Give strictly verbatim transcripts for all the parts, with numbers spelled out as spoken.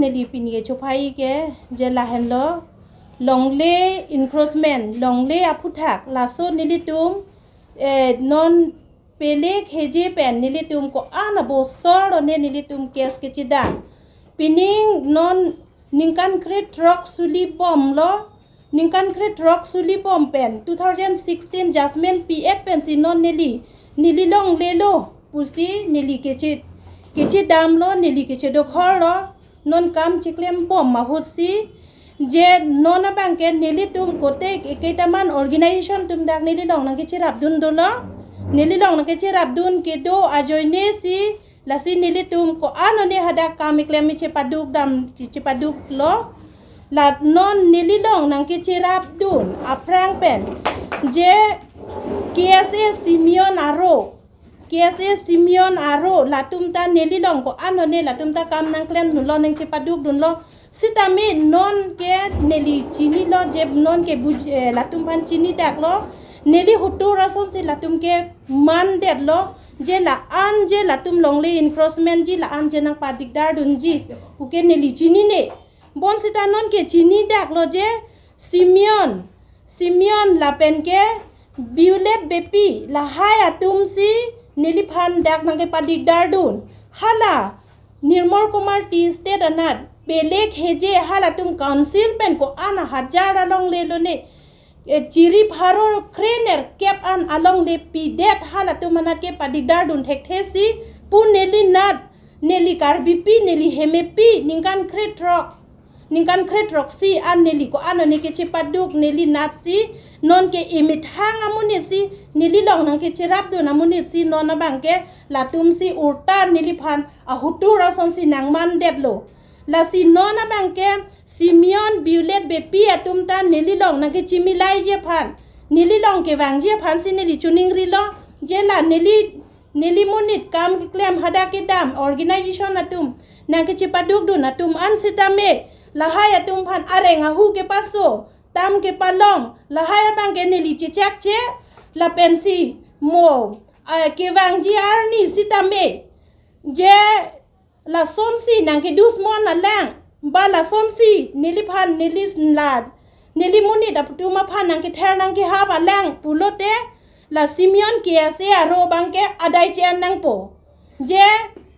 Neli pini ke chophai ke je lahenlo, longle encroachment, longle aphuthak, laso nelitum, eh, non Pele Kheje pen nelitum ko-an abosor lo ne nelitum case kechedam. Pining non ningkan krethrok suli bomlo, ningkan krethrok suli bom pen two thousand sixteen judgment pi-et pensi non neli, neli longlelo pusi neli keche, kechedamlo, neli kechedokhorlo, non kam chiklem bom ahutsi, je non abangke nelitum kote eketaman organization atum dak neli long nangkecherapdun dolo, neli long nangkecherapdun kedo ajoine si, lasi nelitum ko-an one hadak kam eklem chepaduk dam, chepaduklo. La non neli long nangkecherapdun aphrang pen je K S A Simeon aro, K S A Simeon aro latum ta neli long ko-an one latum ta kam nangklemdunlo, nangchepadukdunlo. Sitame non ke neli chinilo je non ke buj-, eh, latum aphan chinidaklo. Neli hutur asonsi latum ke mandetlo. Je la-an je latum longle encroachment ji, la-an je nangpadikdardunji puke neli chinine. Bonsita non ke chinidaklo je Simeon, Simeon lapen ke Violet Beypi lahai atumsi neliphan dak nangkepadikdardun. Hala Nirmal Kumar Tea Estate anat Pele Kheje halatum council pen ko-an ahajar alonglelo ne, eh, chiri pharo krenerkep an alongle pidet halatum anat kepadikdardun thekthesi pu neli nat, neli Karbipi, neli Hemepi, ningkan krethrok, ningkan krethrok si an neli ko-an one kechepaduk neli natsi, non ke emethang amonitsi, neli long nangkecherapdun amonitsi non abangke latumsi urta neliphan ahutur asonsi nangmandetlo. Lasi non abangke Simeon, Violet Beypi atum ta neli long nangkechimilaiji aphan, neli long kevangji aphansi neli choningrilo, je la neli, neli monit kam keklem hadak kedam organization atum nangkechepadukdun atum an sitame lahai atum aphan areng ahu kepaso, tam kepalong, lahai abangke neli chechakche, lapensi mo, eh, kevangji arni sitame je lasonsi nangkedusmon alang, ba lasonsi neliphan, neli la, neli monit atum aphan nangkether nangkehap alang pulote, la Simeon K S A aro abangke adai che-en nangpo. Je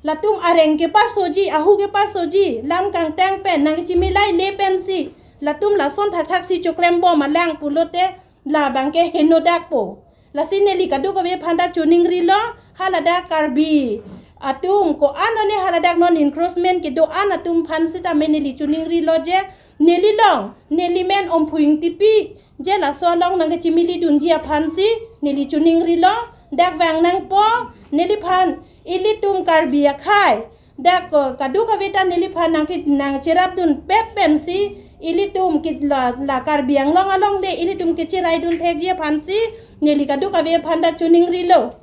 latum areng kepasoji, ahu kepasoji, lam kangtang pen nangkechimilaile pensi latum lason thakthaksi choklem bom alang pulote, labangke henodakpo. Lasi neli kadokave aphan ta choningrilo, haladak Karbi atum ko-an one haladak non encroachment kedo-an atum aphan sitame neli choningrilo je, neli long, neli men Omphu Engtipi, je laso along nangkechimilidunji aphansi neli choningrilo, dak vang nangpo, neliphan ilitum Karbi akhei dak, eh, kadokave ta neliphan nangke, nangcherapdunpet pensi ilitum ke la, la Karbi Anglong alongle ilitum kecheraidun thekji aphansi neli kadokave aphan ta choningrilo.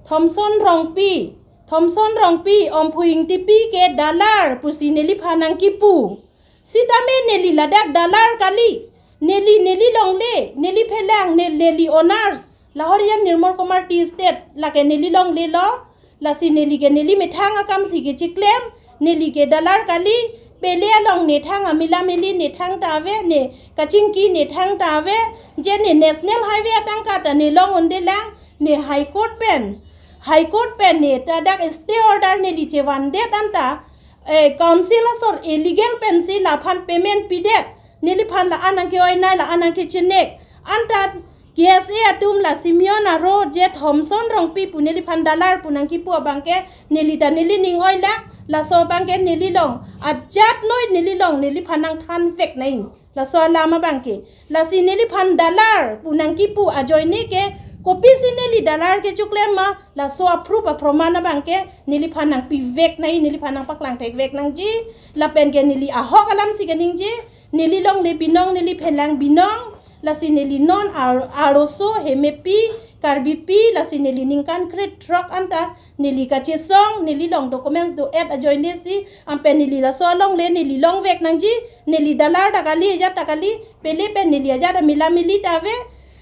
Thomson Rongpi, Thomson Rongpi, Omphu Engtipi ke dalar pusi neliphan nangkipu. Sitame neli ladak dalar kali. Neli, neli longle, neli phelang, ne, neli owners, lahorian Nirmal Kumar Tea Estate, lake neli longlelo, lasi neli ke neli methang akamsi kechiklem, neli ke dalar kali, Pele along ne thang amila mili ne thangta ave, ne kachingki ne thangta ave, je ne National Highway atangka ta ne long undelang, ne High Court pen, High Court pen ne ta dak stay order neli chevandet anta, eh, council asor illegal pensi laphan payment pidet, neliphan la-an nangke-oinai, la-an nangkechenek. Anta K S A atum la Simeon aro je Thomson Rongpi pu neliphan dalar pu nangkipu abangke neli ta neli ning oilak, laso abangke neli long ajat noi, neli long neliphan nangthanveknai. Laso alam abangke. Lasi neliphan dalar pu nangkipu ajoine ke, kopisi neli dalar kechoklem ma, laso a-proof aproman abangke neliphan nangpiveknai, neliphan nangpaklangthekvek nangji, lapen ke neli ahok alamsi keningje, neli longle binong, neli phelang binong, lasi neli non ar-, arloso Hemepi, Karbipi, lasi neli ningkan krethrok anta, neli kachesong, neli long documents do-et ajoinesi, ampen neli laso alongle, neli longvek nangji, neli dalar ta kali, ajat ta kali, Pele pen neli ajat amila mili ta ave,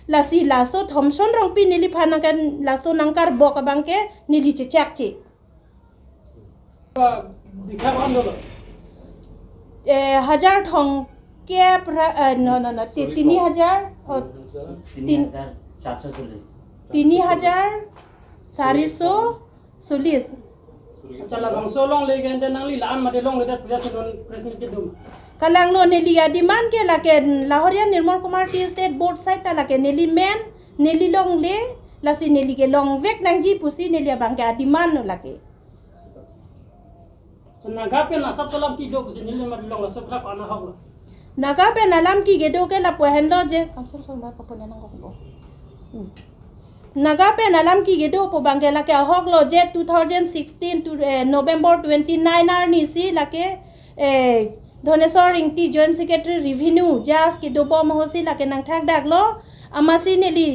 lasi laso Thomson Rongpi neliphan nangkan laso nangkarbok abangke, neli chechakche. বিঘা কিমান দলো? Eh, hajar thongkep ra-, eh, no, no, no, ti-, tini hajar, oh, তিনি হাজাৰ সাতশ চল্লিছ। তিনি হাজাৰ চাৰিশ চল্লিছ। Acha, labangso longle ke ante nangli la-an mate longledet press, non press meet kedun. Kalanglo, neli ademand ke lake Lahorian Nirmal Kumar Tea Estate Board side ta lake neli men, neli longle, lasi neli kelongvek nangji pusi neli abang ke ademand lo lake. So, Naga pen asap alam kedo pusi neli mat long asap la ko-an ahok lo. Naga pen alam kedo ke lapu henlo je. Council song ba papo na nang kokbo. Hmm. Naga pen alam kedo pu abang ke lake ahok lo je two thousand sixteen to, eh, November twenty-nine arni si lake, eh, Dhoneswar Ingti Joint Secretary Revenue Jas kedobom ahut si lake nangthakdak lo. Amatsi neli,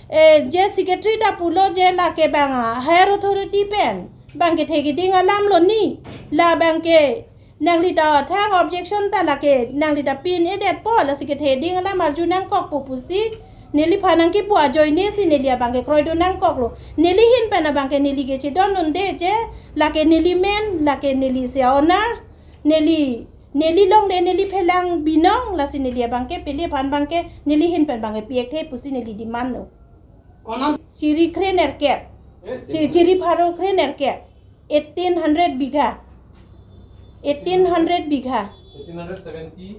eh, je secretary ta pulo je lake abang a higher authority pen abang ke thekding alam lo ni, la abang ke nangli ta thang objection ta lake nangli ta pin-edetpo, lasi ketheding alam arju nangkokpo pusi neliphan nangkipu ajoine si neli abang ke kroidun nangkoklo. Neli ahin pen abang ke neli kechedondunde je lake neli men, lake neli si owners, neli, neli longle neli phelang binong, lasi neli abang ke pele aphan abang ke neli ahin pen abang ke pi-ekthe pusi neli demand lo. Konon? Chiri kre nerkep. Eh? Chi-, chiri pharo kre nerkep. Eighteen hundred bigha. Eighteen hundred bigha. Eighteen hundred seventy.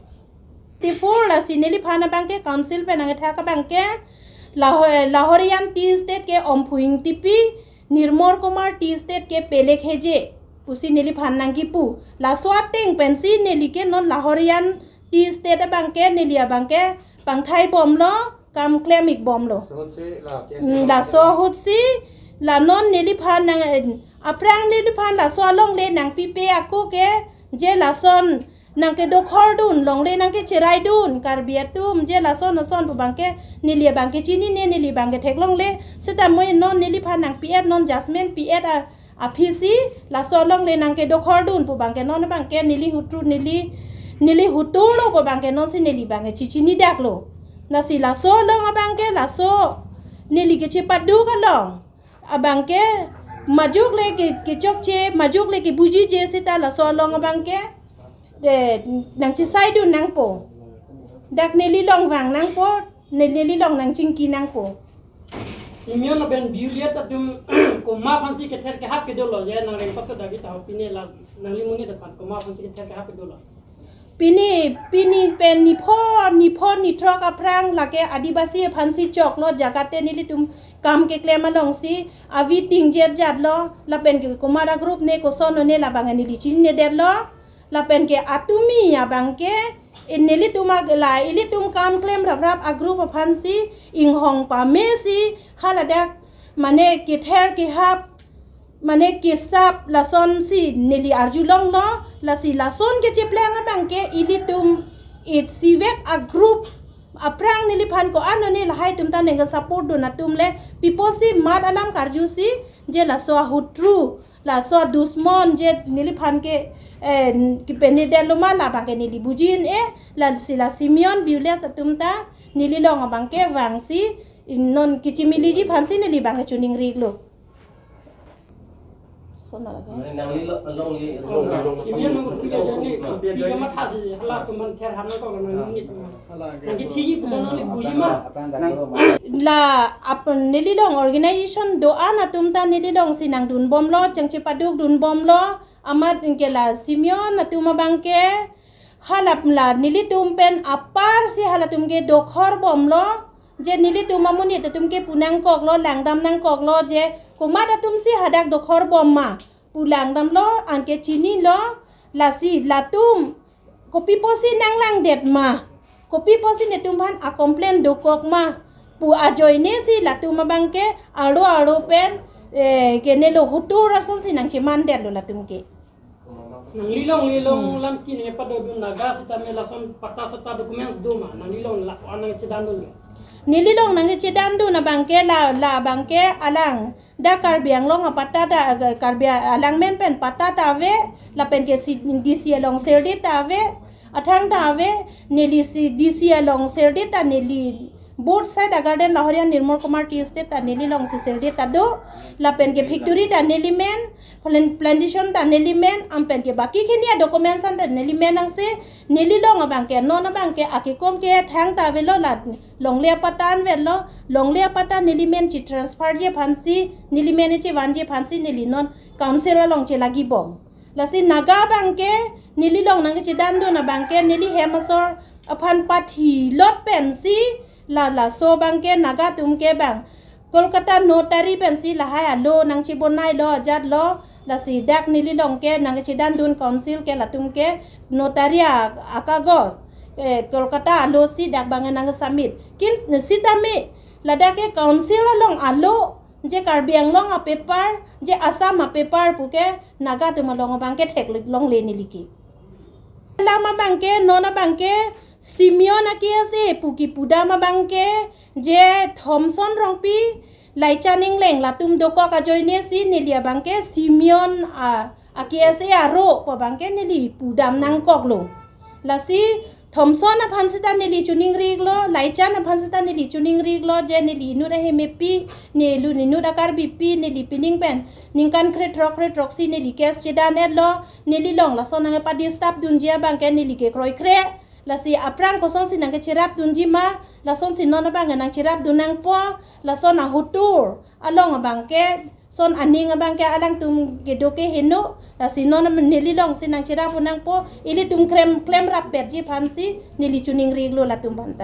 Ti four lasi neliphan abang ke council pen nangkethak abang ke Laho-, Lahorian Tea Estate ke Omphu Ingtipi, Nirmal Kumar Tea Estate ke Pelek Heje pusi neliphan nangkipu. Laso ateng pensi neli ke non Lahorian Tea Estate abang ke neli abang ke pangthai bomlo, kam klem-ik bomlo. Laso ahut si la ke- Hmm, laso ahut si la non neliphan nang, eh, aphrang neliphan laso alongle nangpipe ako ke je lason nangkedokhordun, longle nangkecheraidun, Karbi atum je lason ason pu abang ke neli abang ke chinine, neli abang ke theklongle. Seta moi non neliphan nangpi-et, non judgment pi-et a, aphi si laso alongle nangkedokhordun pu abang ke non abang ke neli hutru, neli, neli hutur lo pu abang ke non si neli abang ke chichinidak lo. Lasi laso along abang ke laso neli kechepaduk along abang ke majok le ke, kechokche, majok le kebujije seta laso along abang ke, eh, nangchesaidun nangpo. Dak neli along vang nangpo, ne-, neli along nangchingki nangpo. Simeon lapen Biuliet atum komat aphansi kether kehap kedolo, ya, nang rengpa so David aho pine la, nangli monit aphan komat aphansi kether kehap kedolo. Pini, pini pen nipho, nipho nithrok aphrang lake Adivasi aphansi choklo, jagate nelitum kam keklem alongsi avi tingjet jatlo, lapen ke komat a-group ne koson ne labang neli chininedetlo, lapen ke atumi abang ke, in nelitum ag-, la ilitum kam klem raprap a-group aphansi inghong pamesi haladak mane kether kehap, mane kesap lasonsi neli arjulonglo, lasi lason kecheplang abang ke ilitum itsivek a-group aphrang neliphan ko-an ne lahai atum ta neng support dun atum le, pi apotsi mat alam karjusi je laso ahutru, laso adusmon je neliphan ke, eh, kepenedetlo ma labang ke neli buji-un-e, lasi la Simeon Biuliet atum ta neli along abang ke vangsi non kechimiliji aphansi neli abang ke choningri-iklo. Sona lagi. Mane nangli lo-, longle, Oh, longle. Simeon nang kutu jadi ni, tiga mata si, hala tuman ther ham nang kok nang ni. Nang kethiji pu nangli buji ma. La aphan neli along organization do-an atum ta neli alongsi nangdunbomlo, chengchepadukdunbomlo, amat ke la Simeon atum abang ke, hala la nelitum pen aparsi halatum ke dokhorbomlo, je nelitum amonit atum ke pu nangkoklo, langdam nangkoklo, je komat atumsi hadak dokhorbom ma pu langdamlo, anke chinilo, lasi latum kopi apotsi nanglangdet ma, kopi apotsi netum aphan a-complain dokok ma pu ajoine si latum abang ke arlo arlo pen, eh, ke nelo hutur asonsi nangchemandetlo latum ke. Nangli along, neli along Hmm. lam kine padodun Naga sitame lason patta satta documents do ma, nangli along la ko-an nangchedandun. Neli along nangchedandun abang ke la, la abang ke alang dak Karbi Anglong apatta ta, Karbi alang men pen patta ta ave, lapen ke si D C along serdit ta ave, athang ta ave, neli si D C along serdit ta neli Both side agarden lahorian Nirmal Kumar Tea Estate ta neli long si selde ta do. Lapen ke factory ta neli men, plan-, plantation ta neli men, anpen ke baki khini a documents an ta neli men nangsi, neli long abang ke, non abang ke, akekom ke thang ta avelo la, longle apatta an avelo, longle apatta neli men chi transfer ji aphan si, neli men chivan ji aphan si, neli non council along chelagi bom. Lasi Naga abang ke, neli long nangkechedandun abang ke, neli hem asor aphan pathi lot pensi, la, laso abang ke Naga atum ke bang Kolkata notary pensi lahai alo nangchibonai lo ajat lo, lasi dak neli long ke nangchedandun council ke latum ke notary a, akagos, eh, Kolkata alo si dak bang nang submit. Kin sitame ladak ke council along alo, je Karbi Anglong a paper, je Assam a paper pu ke Naga atum along abang ke theklongle neli ke. Lam abang ke, non abang ke, Simeon a-K S A pu kipudam abang ke, je Thomson Rongpi, Laichan Engleng latum dokok ajoine si neli abang ke Simeon a, a-K S A aro pu abang ke neli pudam nangkoklo. Lasi Thomson aphan seta neli choningri iklo, Laichan aphan seta neli choningri iklo, je neli inut ahem epi, neli inut a-Karbipi, neli pining pen ningkan krethrok krethrok si neli case chedan-etlo, neli long lason nangkepadisturb dunji abang ke neli kekroikre. Lasi aphrang kosonsi nangkecherap dunji ma, lasonsi non abang ke nangcherap dun nangpo, lason ahotur along abang ke, son aning abang ke alangtum kedo ke heno, lasi non neli long si nangcherap un nangpo, ilitum klem, klem rappetji aphan si neli choningri iklo latum aphanta.